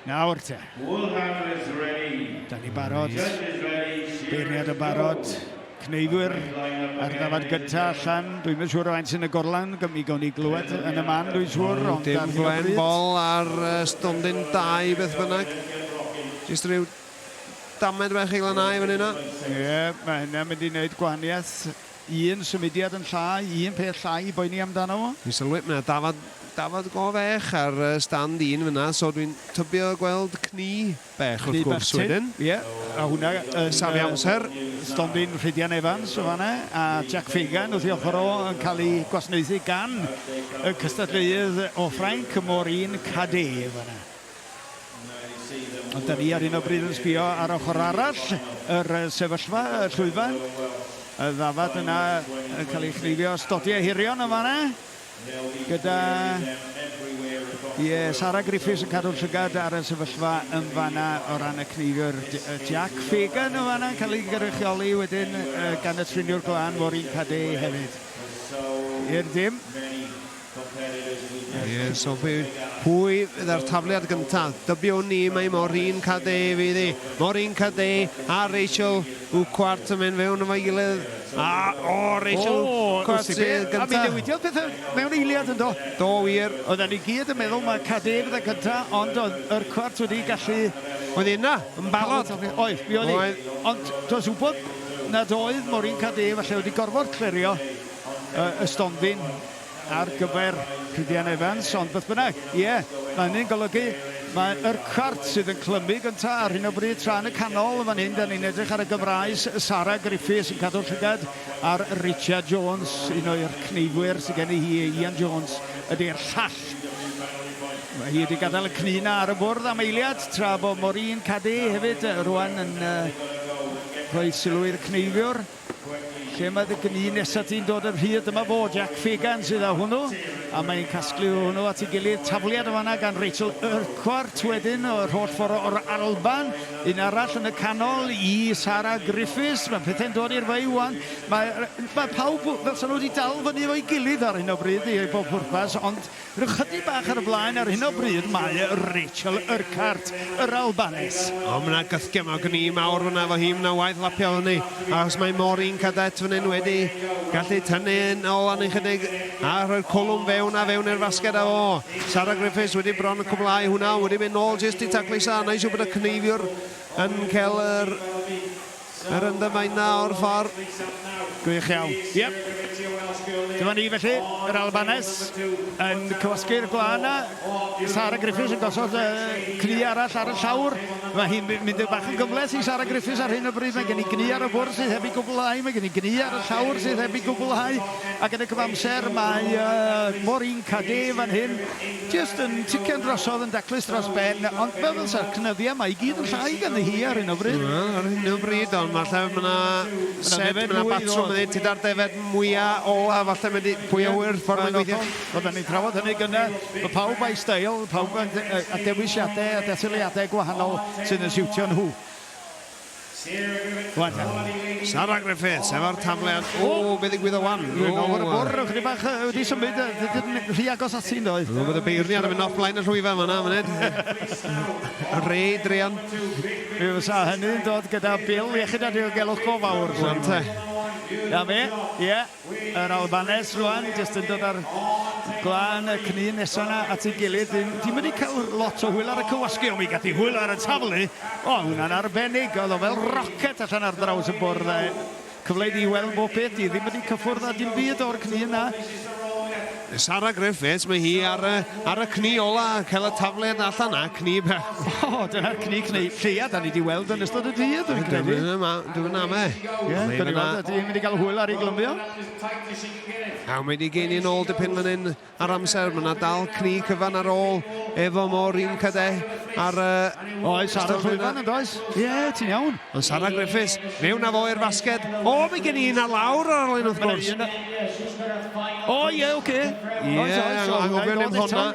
Nawr te. Da ni barod. Beirniad yn barod. Cneifwyr ar ddafad gyntaf allan. Dwi'n mynd siŵr o faint sy'n y gorlan. Mi gawn ni glywed yn y man, dwi'n siŵr. Ond Dim Glenn Ball ar stondin 2 beth bynnag. Jyst rhyw damed bach i lanhau fan hynna. Ie, yeah, mae hynna'n mynd i wneud gwahaniaeth. Un symudiad yn llai, un peth llai i boeni amdano fo. Dwi'n sylwi, mae 'na dafad, dafad go fech ar stand un fan'na, so dwi'n tybio gweld cni bech wrth gwrs wedyn. Ie, a hwnna yn... Safio amser. Stondin Rhydian Evans o fan'na, a Jack Fagan wrth ei ochr o yn cael ei gwasanaethu gan y cystadleuydd o Ffrainc, Maureen Cadet fan'na. Ond da ni ar hyn o bryd yn sbio ar ochr arall yr sefyllfa, y llwyfan. Y ddafad yna yn cael ei chneifio, stodiau hirion yn fanna, gyda ie, Sara Griffiths yn cadw'r llygad ar y sefyllfa yn fanna o ran y cneifiwr Jack Fagan yn fanna yn cael ei gynrychioli wedyn gan y triniwr glân Maureen Cadey hefyd. I'r dim. Ie, so pwy, pwy fydd ar tafliad gyntaf? Dybiwn ni mai Maureen Cadey fydd hi. Maureen Cadey a Rachel Urquhart yn mynd fewn efo'i gilydd. A, o, Rachel Urquhart sydd gyntaf. A mi newidiodd pethau mewn eiliad yn do? Do, wir. Oedden ni gyd yn meddwl mai Cadey fydd y gyntaf, ond oedd Urquhart wedi gallu... Oedd hi yna, yn barod. Oedd, mi oedd hi. Ond does wybod nad oedd Maureen Cadey falle wedi gorfod clirio y stondin ar gyfer Rhydian Evans, ond beth bynnag, ie, mae hynny'n golygu mae Urquhart sydd yn clymu gynta ar hyn o bryd, tra yn y canol yn fan hyn, da ni'n edrych ar y Gymraes Sara Griffiths yn cadw llygad ar Richard Jones, un o'r cneifwyr sydd gen i hi, Ian Jones ydy'r llall. Mae hi wedi gadael y cnu 'na ar y bwrdd am eiliad, tra bod Maureen Caddy hefyd rwan yn rhoi sylw i'r cneifiwr. Lle mae dy gnu nesa ti'n dod yn rhydd? Dyma fo, Jack Fagan sydd â hwnnw, a mae'n casglu hwnnw at ei gilydd. Tafliad yn fanna gan Rachel Urquhart wedyn, o'r holl ffordd o'r Alban. Un arall yn y canol i Sarah Griffiths. Mae pethau'n dod i'r fei wan. Mae, mae pawb fel sa nhw wedi dal fyny efo'i gilydd ar hyn o bryd i bob pwrpas, ond Rhyw chydig bach ar y blaen ar hyn o bryd mae Rachel Urquhart, yr Albanes. O, mae 'na gythgiau mewn gni mawr fyna efo hi, mae 'na waith lapio fyny, achos mae Maureen Cadet fan hyn wedi gallu tynnu yn ôl arni chydig a rhoi'r cwlwm fewn a fewn i'r fasged a fo. Sarah Griffiths wedi bron yn cwblhau hwnna, wedi mynd nôl jyst i taclusa, a neu siŵr bod y cneifiwr yn cael yr Yr yndymain 'na o'r ffordd. Gwych iawn. Iep. Dyma ni felly, yr Albanes yn cywasgu'r gwlân 'na. Sara Griffiths yn gosod y cnu arall ar y llawr. Mae hi'n mynd yn bach yn gymhleth i Sara Griffiths ar hyn o bryd. Mae gen i gnu ar y bwrdd sydd heb ei gwblhau, mae gen i gnu ar y llawr sydd heb ei gwblhau, ac yn y cyfamser mae Maureen Cadé fan hyn Jyst yn tician drosodd yn daclus dros ben, ond fel fysa'r cnyddiau 'ma i gyd yn llai ganddi hi ar hyn o bryd. Wel, ar hyn o bryd, ond falle ma' 'na set, ma' 'na batrwm yn dweud tuda'r defaid mwya ola, falle mynd i, pwy a ŵyr ffordd mae'n gweithio. Oedden ni'n trafod hynny gynne, mae pawb a'i steil, pawb â dewisiadau a detholiadau gwahanol sydd yn siwtio nhw. Rwan te. Sara Griffiths efo'r tafliad. O, be ddigwyddodd wan? Rwy'n meddwl bod y bwrdd ychydig bach wedi symud, rhy agos ati yn doedd? Dwi'n meddwl bod y beirniad yn mynd off blaen y llwyfan fan'na am funud. Rei druan. Mi fysa hynny'n dod gyda bil iechyd a diogelwch go fawr. Rwan te. Na fe, ie. Yr Albanes rwan, jyst yn dod ar glân y cnu nesa 'na at ei gilydd. Dim, dim wedi cael lot o hwyl ar y cywasgu, ond mi gath hi hwyl ar y taflu. O, hwnna'n arbennig. Oedd o fel rocet allan ar draws y bwrdd. Cyfle iddi weld bob peth. Di ddim wedi cyffwrdd â dim byd o'r cnu yna. Sara Griffiths, mae hi ar y, ar y cnu ola, cael y tafliad allan a cnu bach. O, dyna'r cnu cnu lleia da ni wedi weld yn ystod y dydd, dwi'n credu. Dwi'n ame. Ie, yeah, gawn ni weld, ydy hi'n mynd i gael hwyl ar ei glymio? A mae wedi geini yn ôl dipyn fan hyn ar amser. Mae yna dal cnu cyfan ar ôl efo Maureen Cadet ar y... Oes, ar y llwyfan yn does? Ie, yeah, ti'n iawn. Ond Sara Griffiths, mewn â fo i'r fasged. O, mae gen i un ar lawr ar ôl un wrth gwrs. O, ie, oce. Ie, anghofio ddim honna.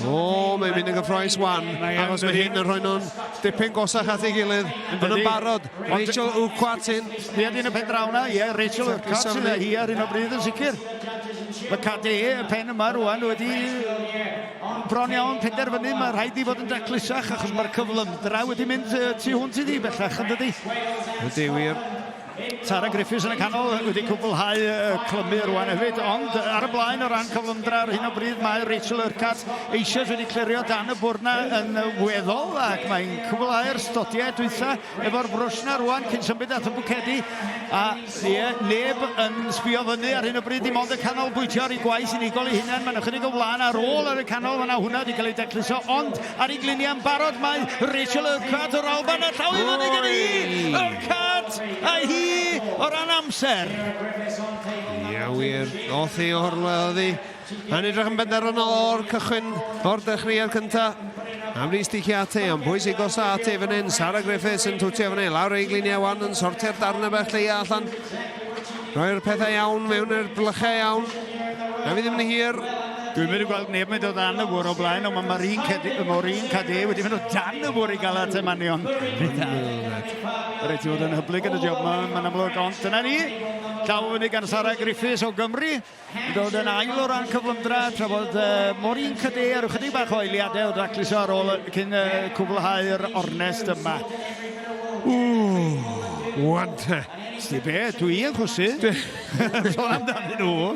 O, mae'n mynd yn gyffroes wan, achos mae hyn yn rhoi nhw'n dipyn gosach at ei gilydd. Yn yn barod, Rachel Urquhart sy'n... Ie, dyn y pen draw na, ie, Rachel Urquhart sydd â hi ar hyn o bryd yn sicr. Mae Cadé, y pen yma rwan, wedi bron iawn penderfynu, mae rhaid i fod yn daclusach achos mae'r cyflymdra wedi mynd tu hwnt iddi bellach, yn dydi? Ydy, wir. Tara Griffiths yn y canol wedi cwblhau clymu rwan hefyd, ond ar y blaen o ran cyflymdra ar hyn o bryd mae Rachel Urquhart eisoes wedi clirio dan y bwrdd 'na yn weddol ac mae'n cwblhau'r stodiau dwytha efo'r brwsh 'na rwan cyn symud at y bwcedi a ie, neb yn sbio fyny ar hyn o bryd dim ond y canolbwyntio ar ei gwaith unigol ei hunan. Mae'n ychydig o flaen ar ôl ar y canol fanna hwnna wedi cael ei dacluso ond ar ei gliniau'n barod mae Rachel Urquhart o'r Alban a llaw i fyny gyda hi! Urquhart a hi o ran amser. Ia wir, off hi o'r oddi. Yn edrych yn benderfynol o'r cychwyn, o'r dechreuad cynta. Am Rhys Dichiate, ond pwy sy'n gosa ati fan hyn? Sarah Griffiths yn twtio fan hyn, lawr ei gliniau wan yn sortio'r darnau bach lleia allan. Rhoi'r pethau iawn mewn i'r blychau iawn. Na fi ddim yn hir. Dwi'n mynd i gweld neb mynd o dan y fwr o blaen, ond mae Maureen Cade, Maureen Cade wedi mynd o dan y fwr i gael at y manion. Rhaid ti fod yn hyblyg yn y job yma, mae'n amlwg, ond dyna ni. Llaw fyny gan Sarah Griffiths o Gymru. Yn dod yn ail o ran cyflymdra, tra bod Maureen Cadé ar ychydig bach o eiliadau o dracluso ar ôl cyn cwblhau'r ornest yma. Ww, wan te. Sti be, dwi yn chwysu. Sôn amdanyn nhw.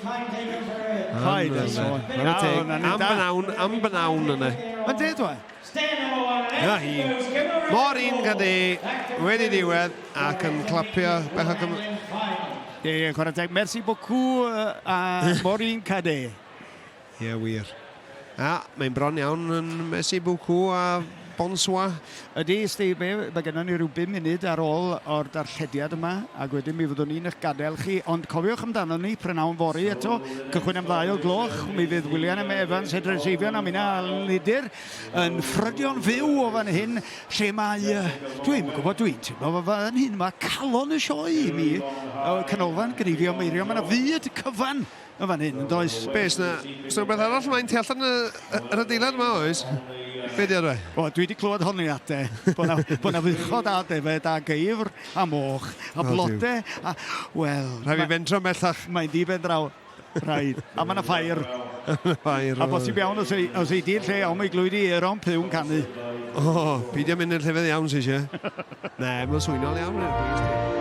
Paid â sôn. Am bnawn, am bnawn yna. Mae'n dweud dwi? Na hi. Maureen Cadé wedi diwedd ac yn clapio bach o gym... Ie, ie, chwarae teg. Merci beaucoup a Maureen Cadé. Ie, wir. A, mae'n bron iawn yn merci beaucoup a bonsoir. Ydy, Steve, be, mae gennym ni rhyw bum munud ar ôl o'r darllediad yma, ac wedyn mi fyddwn ni'n eich gadael chi. Ond cofiwch amdano ni, prynawn fory eto, cychwyn am ddau o gloch, mi fydd William M Evans, Edryn Seifion a minna Lidur yn ffrydio'n fyw o fan hyn, lle mae, dwi'n gwybod, dwi'n teimlo fo fan hyn, mae calon y sioe i mi, canolfan gneifio Meirion, mae yna fyd cyfan yn fan hyn, yn does? Be, sna, sna rhywbeth arall mae'n tu allan yr adeilad yma, oes? Be di o, O, dwi wedi clywed honiadau, bod na, bo na fuchod a defaid a geifr a moch a blode, a, wel... Rhaid fi fentro bellach. Mae'n di ben draw. Rhaid. A mae yna ffair. Ffair. A bosib iawn os ei, os ei di'r lle iawn, mae glwyd i Aeron Pugh yn canu. O, oh, peidio mynd i'r llefydd iawn sy'n eisiau. Ne, mae'n swynol iawn.